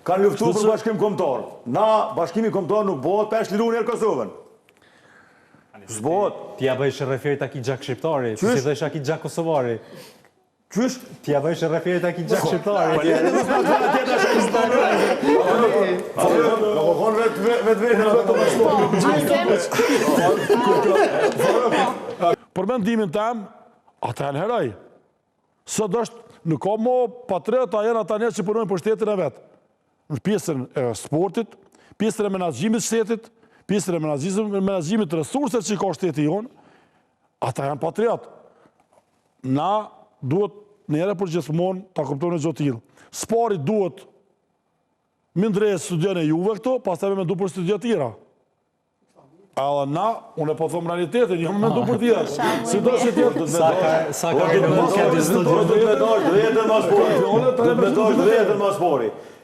Kanë luftu për bashkim kombëtar. Na, bashkimi kombëtar nuk bëhet pa e çliru njëherë Kosovën. S'bohet. Ti ja bëjsh referit a ki gjak shqiptari, ti si thësha ki gjak kosovari. Qysh? Ti ja bëjsh referit a ki gjak shqiptari. Po le mos ma të tjetër është ai Po po po vetë vetë vetë Për mendimin tem, ata janë heroj. Sot është, nuk ka mo patriota, janë ata njerëz që punojnë për shtetin e vet. Në pjesën e sportit, pjesën e menaxhimit të shtetit, pjesën e menaxhimit, menaxhimit të resurseve që ka shteti jonë, ata janë patriot. Na duhet një herë për gjithmonë ta kuptojmë një gjë të tillë. S'pari duhet me ndre studion e juve këtu, pastaj me mendu për studio tjera. Edhe na, unë e po thom realitetin, jo me mendu për tjera. Si do që tjerë? Sa ka, sa ka në mund ke dy studio. Do të mendosh vetëm mas pari. Do të mendosh vetëm mas pari.